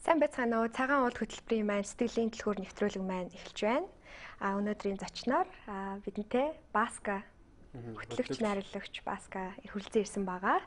Сайн байцгаана уу? Цагаан уул хөтөлбөрийн маань сэтгэлийн түлхүүр нэвтрүүлэг маань эхэлж байна. Өнөөдрийн зочноор бидэнтэй Баска хөтлөгч, найруулагч Баска хүрэлцэн ирсэн байгаа.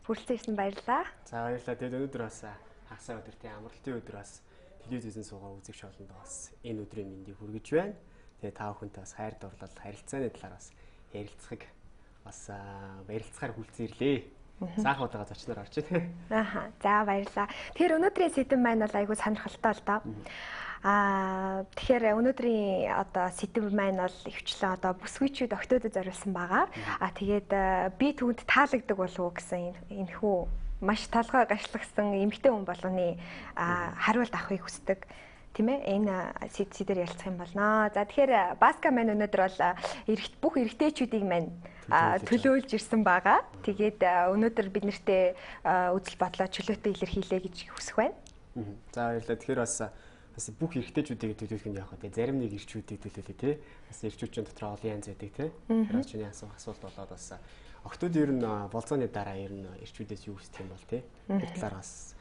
Хүрэлцэн ирсэн баярлалаа. За баярлалаа. Тэгээд өнөөдөр бас хагасаа өдөр тийм амралтын өдөр бас телевизээс суугаа үзэгч олондоо бас энэ өдрийн мэндийг хүргэж байна. Тэгээд та бүхэнтэй бас хайр дурлал, харилцааны талаар бас ярилцахыг бас ярилцахаар хүрэлцэн ирлээ. Сайхан удаага зочноор орж байна. Ааха. За баярлалаа. Тэгэхээр өнөөдрийн сэдэв маань бол айгүй сонирхолтой л доо. Тэгэхээр өнөөдрийн одоо сэдэв маань бол ихвчлэн одоо бүсгүйчүүд октоодод зориулсан байгаа. Тэгээд би түүнд таалагддаг болов уу гэсэн энэхүү маш толгой гашлагсан эмэгтэй хүн болгоны хариулт авахыг хүсдэг. Тийм ээ, энэ сэдвээр ярилцах юм болно. За тэгэхээр Баска маань өнөөдөр бол бүх эрэгтэйчүүдийг маань төлөөлж ирсэн байгаа. Тэгээд өнөөдөр бид нартэй үзэл бодлоо чөлөөтэй илэрхийлээ гэж хүсэх байна. За баярлалаа. Тэгэхээр бас бүх эрэгтэйчүүдийг төлөөлөх нь яах вэ? Зарим нэг эрчүүдийг төлөөлөө тий. Бас эрчүүд чинь дотор олон янз байдаг тий. Тэр бас чиний асуух асуулт болоод бас октод ер нь болзооны дараа ер нь эрчүүдээс юу хүсдэг юм бол тий. Тэр талаар бас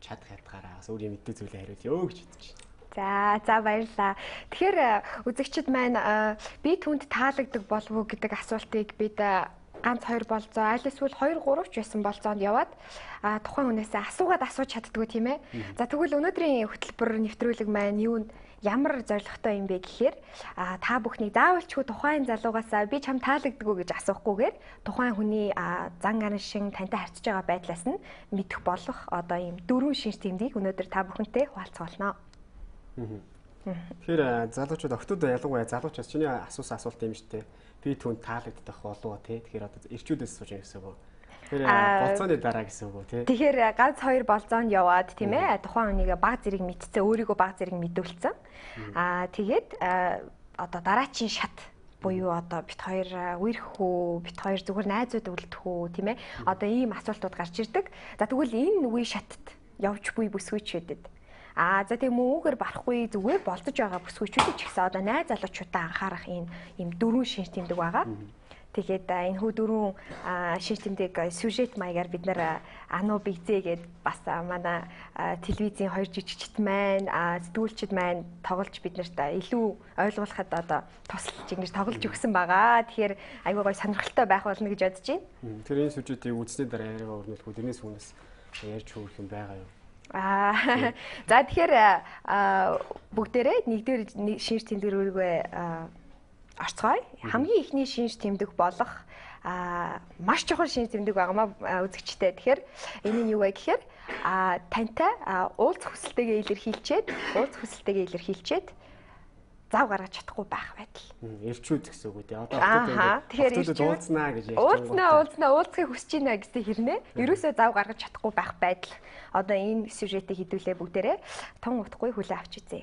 чадах ядгаараа бас өөрийн мэддэг зүйлээ хариулъё гэж бодож байна. За баярлалаа. Тэгэхээр үзэгчид маань би түүнд таалагддаг болов уу гэдэг асуултыг бид ганц хоёр болзоо, аль эсвэл 2 3 ч байсан болзоонд яваад тухайн хүнээсээ асуугаад асууж чаддгүй тийм ээ. За тэгвэл өнөөдрийн хөтөлбөр нэвтрүүлэг маань юу ямар зорилготой юм бэ гэхээр та бүхнийг заавалчгүй тухайн залуугаасаа би чам таалагддаггүй гэж асуухгүйгээр тухайн хүний зан араншин тантай харьцаж байгаа байдлаас нь мэдэх болох одоо ийм дөрвөн шинж тэмдгийг өнөөдөр та бүхэнтэй хуваалцах болно. Тэгэхээр залуучууд октод ялангуяа залуучаас чиний асуусан асуулт юм шүү дээ. Би түүнд таалагдах болов уу те. Тэгэхээр одоо эрчүүдээс сууж байгаа гэсэн үг. Тэгэхээр болцооны дараа гэсэн үг үү те. Тэгэхээр ганц хоёр болзоонд яваад тийм ээ тухайн хүнийг баг зэрэг мэдсэн, өөрийгөө баг зэрэг мэдүүлсэн. Тэгээд одоо дараачийн шат буюу одоо бит хоёр үерх үү, бит хоёр зүгээр найзууд үлдэх үү тийм ээ. Одоо ийм асуултууд гарч ирдэг. За тэгвэл энэ үе шатд явж буй бүсгүйчүүдэд за тийм үүгээр барахгүй зүгээр болцож байгаа бүсгүйчүүдэд ч гэсэн одоо найз залуучуудаа анхаарах ийм дөрвөн шинж тэмдэг байгаа. Тэгээд энэ хүү дөрвөн шинж тэмдэг сюжет маягаар бид нэр Ану Бигзээ гээд бас манай телевизийн хоёр жижигчд маань сэтгүүлчд маань тоглож бид нарт илүү ойлгуулахад одоо тусалж ингэж тоглож өгсөн байгаа. Тэгэхээр айгүй гоё сонирхолтой байх болно гэж бодож байна. Тэр энэ сюжетийг үзсний дараа яриагаа өрнүүлэхүү тэрнээс өмнөөс ярьж хөөрөх юм байгаа юу? За тэгэхээр бүгдээрээ нэгдүгээр шинж тэмдэг рүүгээ орцгоё. Хамгийн эхний шинж тэмдэг болох маш чухал шинж тэмдэг байгаамаа үзэгчтэй. Тэгэхээр энэ нь юу вэ гэхээр тантай уулзах хүсэлтэйгээ илэрхийлчээд зав гаргаж чадахгүй байх байдал. Эрчүүд гэсэн үг үү? Одоо октод уулзнаа гэж ярьж байгаа. Уулзахыг хүсэж байна гэсэн хэрнээ. Ерөөсөө зав гаргаж чадахгүй байх байдал. Одоо энэ сюжетийг хэдүүлээ бүгдээрээ тун утгагүй хүлээн авч үзье.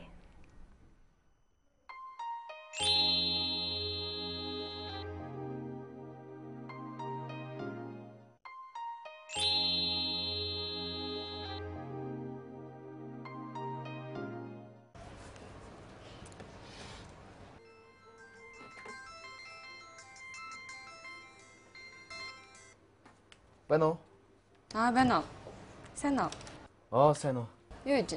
Байна уу? Байна уу? Сайн уу? Сайн уу. Юу хийж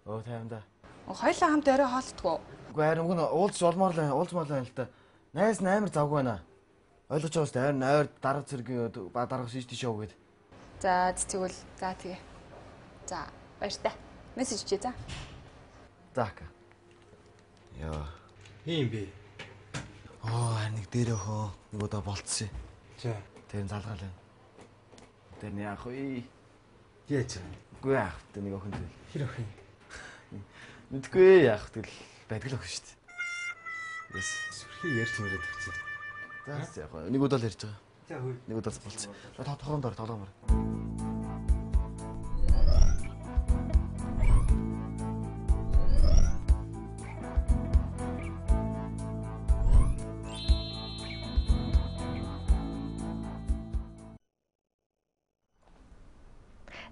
байна? Тайван да. Хоёлаа хамт орой хоолтгоо. Үгүй харин уг нь уулзч олмоор л уулзмаар л байна л да. Найз нь амар завгүй байна. Ойлгож байгаа шүү дээ. Харин ойр дарга зэрэг дарга шийж тийш яв гээд. За тэгвэл за тэгээ. За баяртай. Мессеж чий за. За ака. Йоо. Хин юм бэ? Харин нэг дээр өхөө нэг удаа болцсон. За. Тэр нь залгаал байна. Тэр нь яах вэ? Яаж вэ? Үгүй яах вэ? Нэг охин тэгэл. Хэр охин? Мэдгүй яах тэгэл байдаг л охин шүү дээ. Yes. Сүрхий ярьж мөрөөд өгсөн. За яах вэ? Нэг удаа л ярьж байгаа. За хөө. Нэг удаа л болцсон. Толгоом дор, толгоом дор.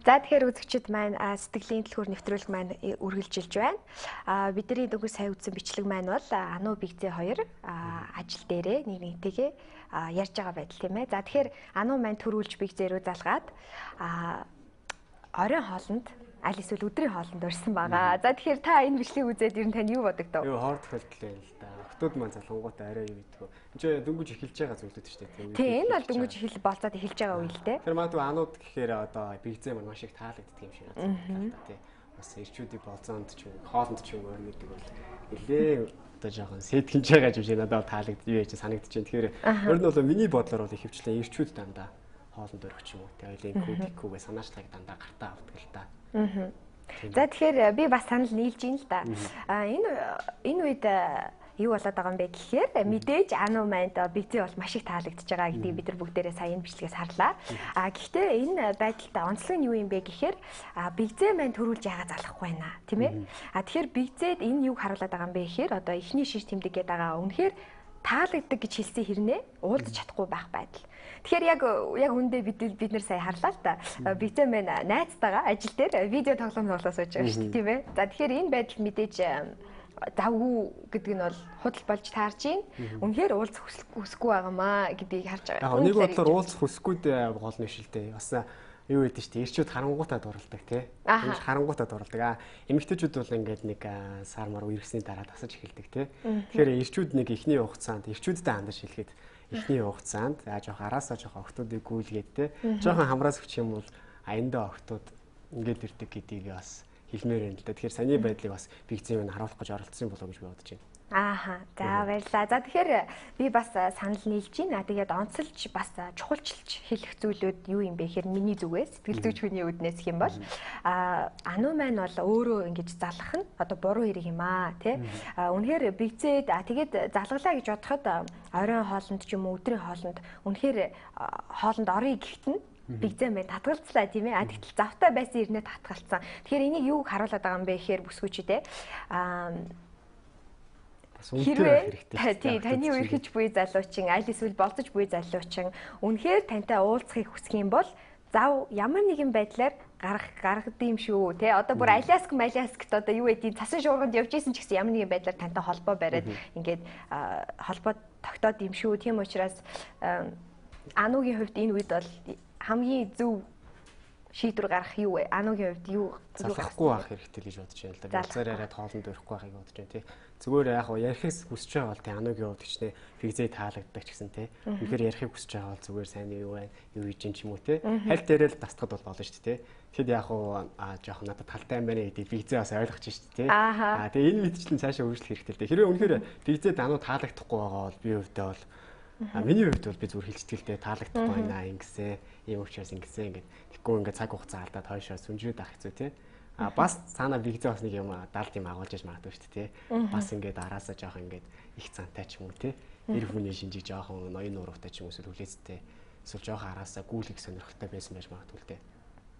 За тэгэхээр үзэгчид маань сэтгэлийн түлхүүр нэвтрүүлэг маань үргэлжилж байна. Бидний дөнгөж сая үзсэн бичлэг маань бол Ану Бигзээ хоёр ажил дээрээ нэг нэгтэйгээ ярьж байгаа байдал тийм ээ. За тэгэхээр Ану маань төрүүлж Бигзээ рүү залгаад оройн хоолнд Аль эсвэл өдрийн хоолнд урьсан байгаа. За тэгэхээр та энэ бичлэгийг үзээд ер нь тань юу бодогдов? Юу хоор тохиолдол юм л да. Охтууд маань залхангуудаа арай юу гэдгүү. Энд чинь дөнгөж эхэлж байгаа зүйлүүд шүү дээ. Тийм энэ бол дөнгөж эхэл болцоод эхэлж байгаа үе л дээ. Тэр магадгүй анууд гэхээр одоо бигзээ маань маш их таалагддаг юм шиг надад та тий. Бас ирчүүдийг болзоонд ч юм хоолнд ч юм орно гэдэг бол нэлээ одоо жоохон сэтгэнж байгаа юм шиг надад таалагддаг юу яаж санагдаж байна. Тэгэхээр ер нь бол миний бодлоор бол ихэвчлэн ирчүүд дандаа хоолнд орох ч юм уу тий. Ойлын күү гикүүгээ санаачлагыг дандаа гартаа авдаг л та. За тэгэхээр би бас санал нийлж ин л да. А энэ үед юу болоод байгаа юм бэ гэхээр мэдээж Ану майнд бигзээ бол маш их таалагдчихж байгаа гэдгийг бид нар бүгдээрээ сая энэ бичлэгээс харлаа. А гэхдээ энэ байдалтай онцлог нь юу юм бэ гэхээр бигзээ маань төрүүлж яагаад залахгүй байна тийм ээ. А тэгэхээр бигзээд энэ юг харуулад байгаа юм бэ гэхээр одоо эхний шинж тэмдэг гэдэг байгаа үнэхээр таалагддаг гэж хэлсэн хэрнээ уулзах чадахгүй байх байдал. Тэгэхээр яг үндэ бид нэр сая харлаа л та. Бигзээ маань найзтайгаа ажил дээр видео тоглоом тоглоо сууж байгаа шүү дээ тийм ээ. За тэгэхээр энэ байдал мэдээж завгүй гэдэг нь бол худал болж таарч байна. Үнэхээр уулзах хүсэхгүй байгаамаа гэдгийг харж байгаа. Яг нэг бодлоор уулзах хүсэхгүй гол нь биш л дээ. Бас юу гэдэг чинь ирчүүд харангуутаа дурладаг тий. Эмч харангуутаа дурладаг. А эмэгтэйчүүд бол ингээд нэг сар мар үерхсний дараа тасаж эхэлдэг тий. Тэгэхээр ирчүүд нэг эхний хугацаанд ирчүүдтэй хандаж хэлэхэд эхний хугацаанд жоох араасаа жоох охтуудыг гүйлгээд тий. Жоохон хамраас өгч юм бол аяндаа охтууд ингээд ирдэг гэдгийг бас хэлмээр байна л да. Тэгэхээр саяны байдлыг бас бигзээ минь харуулах гэж оролцсон болоо гэж би бодож байна. Ааха. За баярлалаа. За тэгэхээр би бас санал нийлж байна. Тэгээд онцолж бас чухалчилж хэлэх зүйлүүд юу юм бэ гэхээр миний зүгээс сэтгэл зүйч хүний үүднээс гэх юм бол Ану маань бол өөрөө ингэж залах нь одоо буруу хэрэг юм аа тий. Үнэхээр бигзээд тэгээд залгалаа гэж бодоход оройн хоолнд ч юм уу өдрийн хоолнд үнэхээр хоолнд оръё гэхэд нь бигзээ мэн татгалцлаа тийм ээ. Тэгтэл завтай байсан ирнэ татгалцсан. Тэгэхээр энийг юуг харуулад байгаа юм бэ гэхээр бүсгүүчдээ бас үнэтэй байх хэрэгтэй. Тий, таны үерхэж буй залуучин, аль эсвэл болцож буй залуучин үнэхээр тантай уулзахыг хүсэх юм бол зав ямар нэгэн байдлаар гаргад юм шүү те. Одоо бүр Аляск Маляскт одоо юу гэдгийг цасан шуурганд явж исэн ч гэсэн ямар нэгэн байдлаар тантай холбоо бариад ингээд холбоо тогтоод юм шүү. Тийм учраас Анугийн хувьд энэ үед бол хамгийн зөв шийдвэр гаргах юу вэ? Анугийн хувьд юу залахгүй байх хэрэгтэй л гэж бодож байна л да. Бязаар яриад хоолнд өрөхгүй байхыг бодож байна тий. Зүгээр яг хоо ярихээс хүсэж байгаа бол тий Анугийн хувьд ч нэ фигзээ таалагддаг ч гэсэн тий. Үнэхээр ярихыг хүсэж байгаа бол зүгээр сайн юу байна, юу хийж юм ч юм уу тий. Хальт яриад тасдахад бол болно шүү дээ тий. Тэгэхэд яг хоо жоохон надад талтай юм байна гэдгийг фигзээ бас ойлгож шүү дээ тий. Аа тэгээ энэ мэтчлэн цаашаа үргэлжлэх хэрэгтэй л дээ. Хэрвээ үнэхээр фигзээ Ану таалагдахгүй байгаа бол би хувьдаа бол миний хувьд бол би зүгээр хэлцдэг л дээ таалагдахгүй байна ингэсэн ийм учраас ингэсэн ингээд тэгэхгүй ингээд цаг хугацаа алдаад хойшоо сүнжрээд авах хэцүү тий. А бас цаанаа бигзээ бас нэг юм далд юм агуулж яж магадгүй шүү дээ тий. Бас ингээд араасаа жоохон ингээд их цантай ч юм уу тий. Эр хүний шинжийг жоохон ноён нууруутай ч юм уу эсвэл хүлээцтэй эсвэл жоохон араасаа гүйлэх сонирхолтой байсан байж магадгүй л дээ.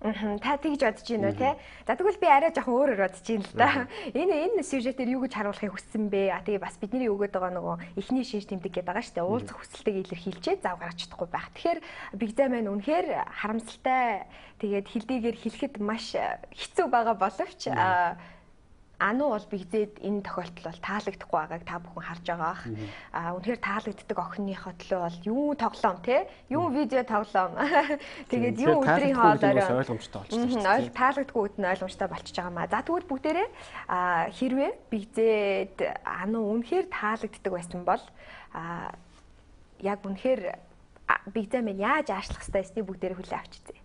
Та тэгж бодож байна уу те? За тэгвэл би арай жоохон өөрөөр бодож байна л да. Энэ сюжетээр юу гэж харуулахыг хүссэн бэ? А тэгээ бас бидний өгөөд байгаа нөгөө эхний шинж тэмдэг гэдэг байгаа шүү дээ. Уулзах хүсэлтэйг илэрхийлчээ зав гаргаж чадахгүй байх. Тэгэхээр бигзаа маань үнэхээр харамсалтай. Тэгээд хилдийгээр хэлэхэд маш хэцүү байгаа боловч Ану бол бигзээд энэ тохиолдол бол таалагдахгүй байгааг та бүхэн харж байгаа ах. А үнэхээр таалагддаг охиныхоо төлөө бол юу тоглоом те? Юу видео тоглоом. Тэгээд юу өдрийн хоолоор ойлгомжтой болчихсон шүү дээ. Таалагдгүй үд нь ойлгомжтой болчихж байгаа маа. За тэгвэл бүгдээрээ хэрвээ бигзээд Ану үнэхээр таалагддаг байсан бол яг үнэхээр бигзээ минь яаж аашлах ёстой эснийг бүгдээрээ хүлээн авч үзье.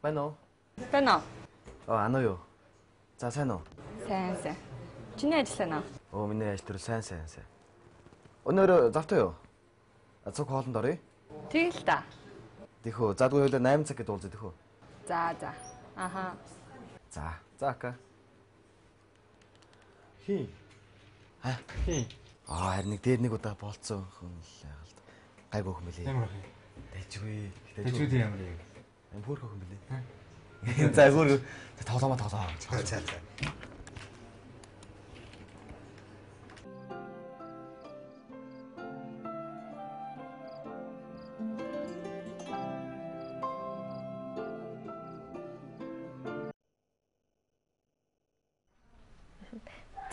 Байна уу? Байна уу? Ану юу? За сайн уу? Сайн сайн. Чиний ажил сайн уу? Оо миний ажил төр сайн сайн сайн. Өнөөр завтай юу? Цуг хоолнд оръё. Тэгэл та. Тэхүү. За тэгвэл хоёулаа 8 цаг гэдээ уулзъя тэхүү. За за. Аха. За. За ака. Хин. Ха? Хин. Аа харин нэг дээр нэг удаа болцсон хүн л яагаад гайгүй өхөн бэлээ. Ямар өх юм? Дэжгүй. Дэжгүй ямар юм? Юм хөөрхөн өхөн бэлээ. За хөөр тоглоомоо тоглоо. За за.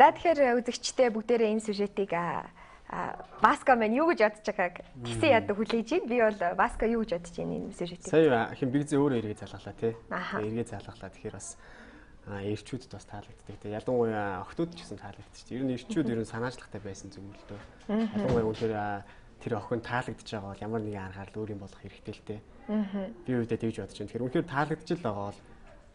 За тэгэхээр үзэгчдээ бүгдээрээ энэ сюжетийг Баска маань юу гэж бодож байгааг тэгсэн яд хүлээж байна. Би бол Баска юу гэж бодож байна энэ сюжетийг. Сая хин бигзээ өөрөө эргээ залгалаа тий. Эргээ залгалаа. Тэгэхээр бас эрчүүдэд бас таалагддаг тий. Ялангуяа охтууд ч гэсэн таалагдчих. Ер нь эрчүүд ер нь санаачлагтай байсан зүйл л дөө. Ялангуяа үнэхээр тэр охин таалагдж байгаа бол ямар нэгэн аргаар л өөр юм болох хэрэгтэй л тий. Би үедээ тэгж бодож байна. Тэгэхээр үнэхээр таалагдж л байгаа бол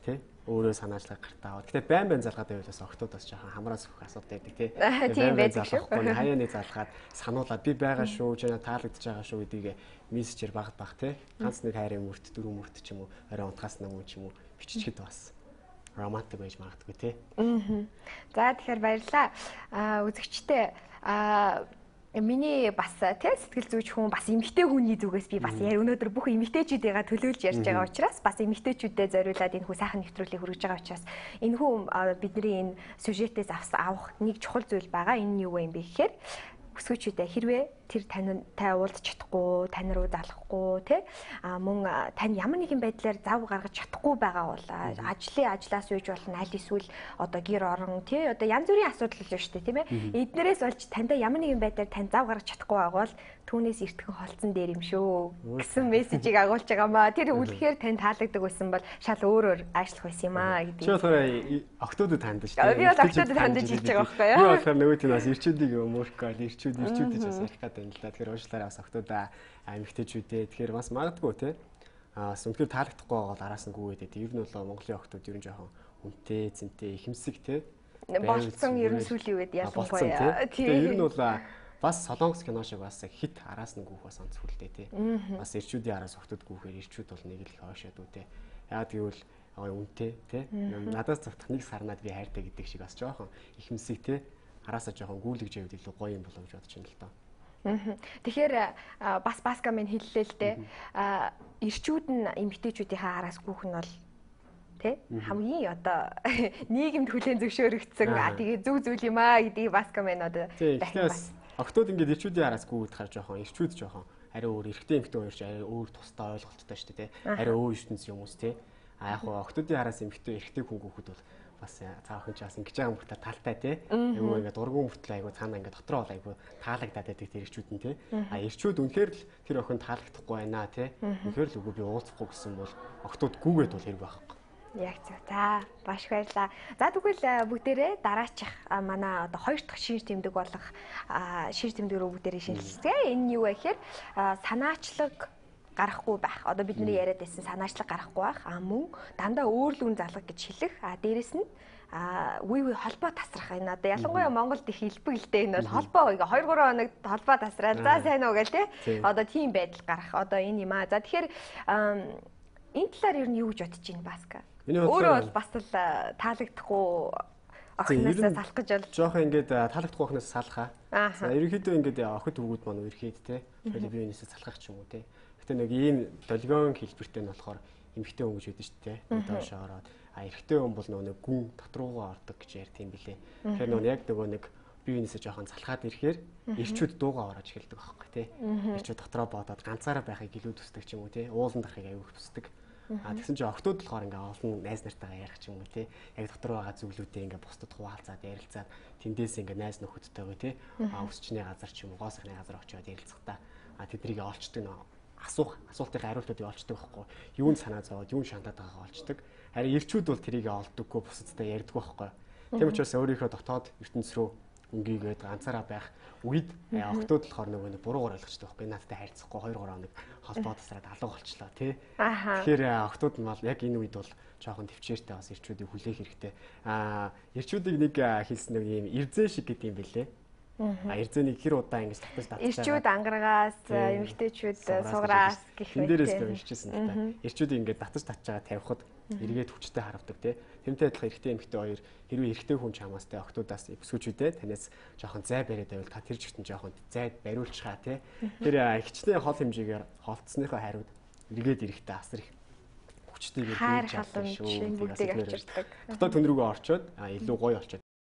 тий өөрөө санаачлага гартаа аваад. Гэтэ байн байн залгаад байвал бас охтууд бас жоохон хамраас өгөх асуудал байдаг тий. Тийм байдаг шүү. Хаяа нэг залгаад сануулаад би байгаа шүү, чи надад таалагдж байгаа шүү гэдгийг мессежээр багт баг тий. Ганц нэг хайрын мөрт, дөрөв мөрт ч юм уу, орой унтахаас өмнө ч юм уу биччихэд бас романтик байж магадгүй тий. За тэгэхээр баярлалаа. Үзэгчдээ миний бас тий сэтгэл зүйч хүн бас эмэгтэй хүний зүгээс би бас яг өнөөдөр бүх эмэгтэйчүүдийгээ төлөөлж ярьж байгаа учраас бас эмэгтэйчүүдэд зориулаад энэ хүү сайхан нэвтрүүлгийг хүргэж байгаа учраас энэ хүү бидний энэ сюжетээс авах нэг чухал зүйл байгаа. Энэ нь юу вэ юм бэ гэхээр өсгөөчүүдээ хэрвээ тэр тай уулзч чадахгүй, тань руу залахгүй тий мөн тань ямар нэгэн байдлаар зав гаргаж чадахгүй байгаа бол ажлын ажлаас үйж болно, аль эсвэл одоо гэр орон тий одоо янз бүрийн асуудал л шүү дээ тийм ээ. Эднэрээс болж таньда ямар нэгэн байдлаар тань зав гаргаж чадахгүй байгаа бол түүнээс эртхэн холцсон дээр юм шүү гэсэн мессежийг агуулж байгаа маа. Тэр үлэхээр тань таалагддаг байсан бол шал өөрөөр аашлах байсан юм аа гэдэг. Чи болохоор октоодод хандаж тий. Би бол октоодод хандаж хэлж байгаа байхгүй юу? Би болохоор нөгөө тийм бас ирчүүдийг өмөрөх гол ирчүүд гэж бас ярих гэдэг юм л да. Тэгэхээр уушлаараа бас октоодаа эмэгтэйчүүдээ тэгэхээр бас магадгүй тий. Бас үнэхээр таалагдахгүй байгаа бол араас нь гүгээд дээ. Ер нь бол Монголын октод ер нь жоохон үнэтэй, цэнтэй, ихэмсэг тий. Болцсон ер нь сүүлийн үед ялангуяа тий. Ер нь бол бас Солонгос кино шиг бас хит араас нь гүөх бас онцгой тий. Бас ирчүүдийн араас октод гүхээр ирчүүд бол нэг л их ойшоод үү тий. Яа гэвэл үнэтэй тий. Надаас зогтох нэг сарнаад би хайртай гэдэг шиг бас жоохон ихэмсэг тий. Араасаа жоохон гүйлгэж явд илүү гоё юм болов гэж бодож байна л доо. Тэгэхээр бас Баска минь хэллээ л дээ. Ирчүүд нь эмэгтэйчүүдийнхээ араас гүөх нь бол тий хамгийн одоо нийгэмд хүлээн зөвшөөрөгдсөн тэгээ зөв зүйл юм аа гэдгийг Баска минь одоо дахин бас октод ингээд ирчүүдийн араас гүгээд хар жоохон ирчүүд жоохон арай өөр эрэгтэй эмэгтэй хоёр ч арай өөр тусдаа ойлголттой шүү дээ тий. Арай өөр ертөнцийн хүмүүс тий. А яг хоо октодын араас эмэгтэй эрэгтэй хүн гүөхөд бол бас цаа охин ч бас ингэж байгаа мөртлөө талтай тий. Айгуу ингээд дургуун мөртлөө айгуу цаана ингээд дотроо бол айгуу таалагдаад байдаг тэр ирчүүд нь тий. А ирчүүд үнэхээр л тэр охин таалагдахгүй байна тий. Үнэхээр л үгүй би уулзахгүй гэсэн бол октод гүгээд бол хэрэг байхгүй. Яг зөв. За маш их баярлалаа. За тэгвэл бүгдээрээ дараачих манай одоо хоёр дахь шинж тэмдэг болох шинж тэмдэг рүү бүгдээрээ шинжилцгээе. Энэ нь юу вэ гэхээр санаачлаг гарахгүй байх. Одоо бидний яриад байсан санаачлаг гарахгүй байх. А мөн дандаа өөрлөн залга гэж хэлэх. А дээрэс нь үе үе холбоо тасрах. Энэ одоо ялангуяа Монголд их илбэг л дээ энэ бол холбоо ингээ 2 3 хоног холбоо тасраад за сайн уу гэл те. Одоо тийм байдал гарах. Одоо энэ юм аа. За тэгэхээр энэ талаар ер нь юу гэж бодож байна Баска? Өөрөө бол бас л таалагдахгүй охиноосоо салах гэж бол жоохон ингээд таалагдахгүй охиноос салхаа. За ерөнхийдөө ингээд охид өвгүүд маань үерхэд те. Хоёул бие биенээсээ салхах ч юм уу те. Гэтэ нэг ийм долгион хэлбэртэй нь болохоор эмэгтэй хүн гэж өгдөн шүү дээ. Доош ороод а эрэгтэй хүн бол нөгөө нэг гүн дотруугаа ордог гэж ярьд юм билэ. Тэгэхээр нөгөө яг нөгөө нэг бие биенээсээ жоохон залхаад ирэхээр ирчүүд дуугаа орож эхэлдэг аахгүй тий. Ирчүүд дотроо бодоод ганцаараа байхыг илүү төсдөг ч юм уу тий. Уулан дарахыг аюух төсдөг. А тэгсэн чинь октод болохоор ингээ олон найз нартайгаа ярих ч юм уу тий. Яг дотор байгаа зүйлүүдээ ингээ бусдад хуваалцаад ярилцаад тэндээс ингээ найз нөхөдтэйгээ тий. А өсчний газар ч юм уу гоо сайхны газар очиод ярилцахдаа а тэднийг олчдөг нөө асуух асуултын хариултуудыг олчдөг байхгүй. Юунд санаа зовоод юунд шантаад байгаагаа олчдөг. Харин ирчүүд бол тэрийг олддоггүй бусадтай ярьдаггүй байхгүй. Тийм учраас өөрийнхөө дотоод ертөнц рүү өнгийгээд ганцаараа байх үед октод болохоор нөгөө нэг буруугаар ойлгочтой байхгүй. Надтай харьцахгүй 2 3 хоног холбоо тасраад алга болчлоо тий. Тэгэхээр октод нь бол яг энэ үед бол жоохон төвчээртэй бас ирчүүдийг хүлээх хэрэгтэй. Ирчүүдийг нэг хэлсэн нэг юм ирзээ шиг гэдэг юм бэлээ. А эрзээнийг хэр удаа ингэж татаж татаж ирчүүд ангарагаас эмэгтэйчүүд суграас гэх мэт. Тэн дээрээс би уншижсэн л та. Ирчүүдийг ингээд татаж татж байгаа тавихад эргээд хүчтэй харавдаг тий. Тэмтэй адилхан эрэгтэй эмэгтэй хоёр хэрвээ эрэгтэй хүн чамаас тий октоудаас өсгүүчүүдээ танаас жоохон зай бариад байвал та тэр чигтэн жоохон зай бариулчихаа тий. Тэр хичнээн хол хэмжээгээр холцсныхоо хариуд эргээд эрэхтэй асар их хүчтэйгээр хайр халамж бүгдийг авчирдаг. Дотоод төн рүүгээ орчоод илүү гоё болчоод